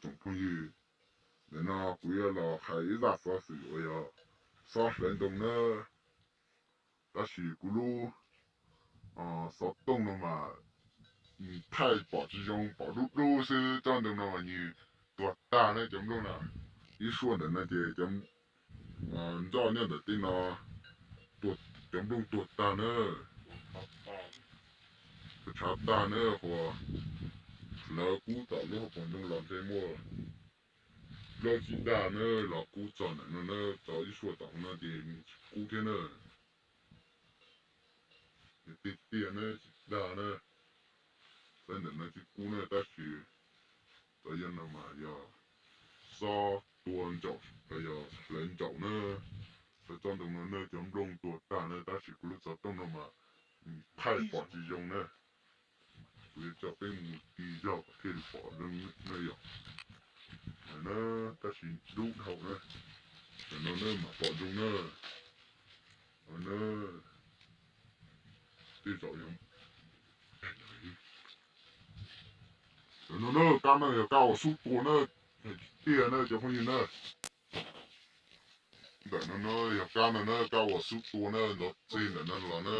tsoom phooj ywg, ntawm no kuv yuav los hais ib zaj xov xwm uas yog xob hlawv ntoo na. Tab sis kuv lub xov tooj no mas thaij pom tsis zoo, pom dub dub xwb, tsob ntoo no mas nws tuag tag na cov nplooj na. Ib suab ntawm no ces cov nroj nyob ntawm tej no, cov nplooj tuag tag na, tshav tag na, ua hlawv kub tom lub hauv paus ntoo los ntshe muaj plaub tsib dag na, los kub txog ntawm no na, txog ib suab tom no ces nws tsis kub thiab na. Nws tiag tiag na, tsis dag na. Txawm ntawm no tsis kub na, tab sis txawm yog no mas yog xob tua ntsaum los yog hlawv ntsaum na. Txawm tsob ntoo no na cov nplooj tuag tag na, tab sis kuv lub xov tooj no mas thaij pom tsis zoo na. Kuv yuav coj peb mus tig zog kom thiaj li pom zoo na yom. Na, tab sis dub dhau na. Ntawm no na mam pom zoo na. Na, tej zaum yog, ntawm no na kab no yog kab uas xub tua na, hais tiag na cov phooj ywg na. Ntawm no na yog kab no na, kab uas xub tua na, ntov txij ntawm no los na,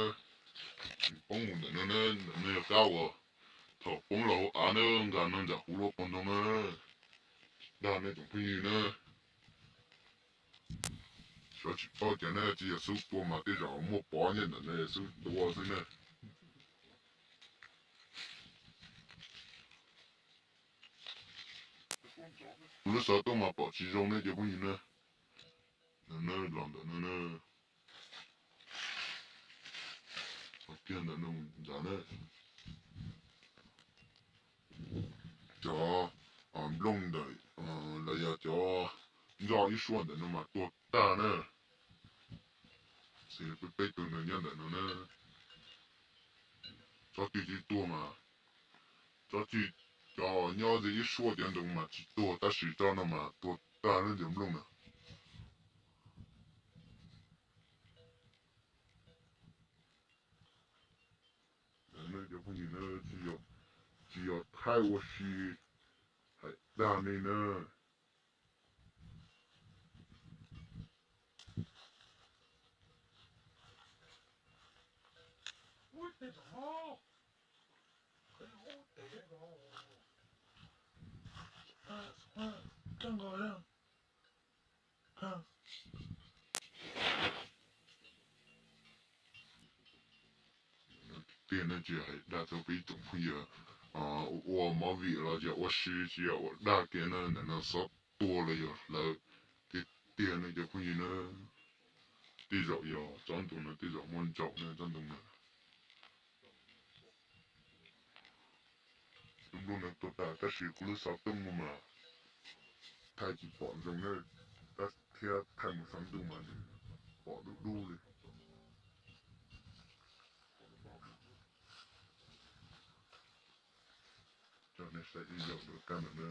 poob mus ntawm no na, ntawm no yog kab uas thaum poob los hauv av na, nkag no nram kuv lub paus ntoo na, dag nej tsoom phooj ywg na. Xyov tsis paub cas na, tsis yog xub tua mas tej zaum muaj pov nyob ntawm no xub tua xwb na. Kuv lub xov tooj mas pom tsis zoo ne cov phooj ywg na. Ntawm no los ntawm no na, kiag ntawm no mus nrad na. Cov nplooj ntawm los yog cov nroj ib suab ntawm no mas tuag tag na. Xws li peb tug neeg nyob ntawm no na, tsob twg tsis tuag mas, tsob twg, cov nyob ze ib suab cov ntoo mas tsis tuag, tab sis tsob no mas tuag tag lub cov nplooj na. Cov phooj ywg na, tsis yog thaij ua si hais dag nej na. Tiag na, tsis hais dag txog peb ib tsoom phooj ywg ua movie los yog ua si, tsis yog ua dag kiag na, ntawm no xob tua los yog hlawv tiag tiag na cov phooj ywg na. Tej zaum yog tsob ntoo no tej zaum muaj ntsaum na tsob ntoo no. Lub nplooj no tuag tas tab sis kuv lub xov tooj no mas thaij tsis pom zoo na, tab thiab thaij mus saum ntuj mas nws pom dub dub li. Coj nej saib ib zaug dua kab ntawm no.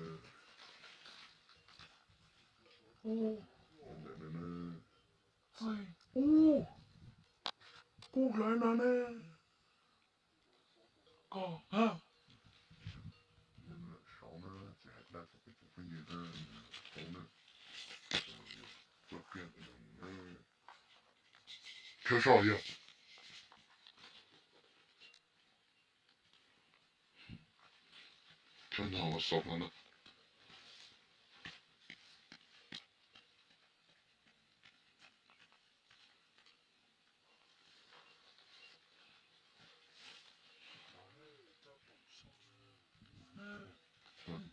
Ntawm no, ub, kub hlawv no ne. Koj, saud na, tsis hais dag txog peb tsoom phooj ywg na, saud na, khawb soj yog, khawb no ua xaus no na.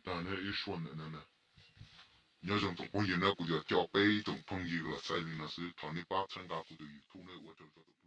Tag nrho ib suab ntawm no na. Nyob zoo tsoom phooj ywg na, kuv yuav coj peb tsoom phooj ywg los txais li no xwb, thov nej pab txhawb nqa kuv tus YouTube na, ua tsaug tsoom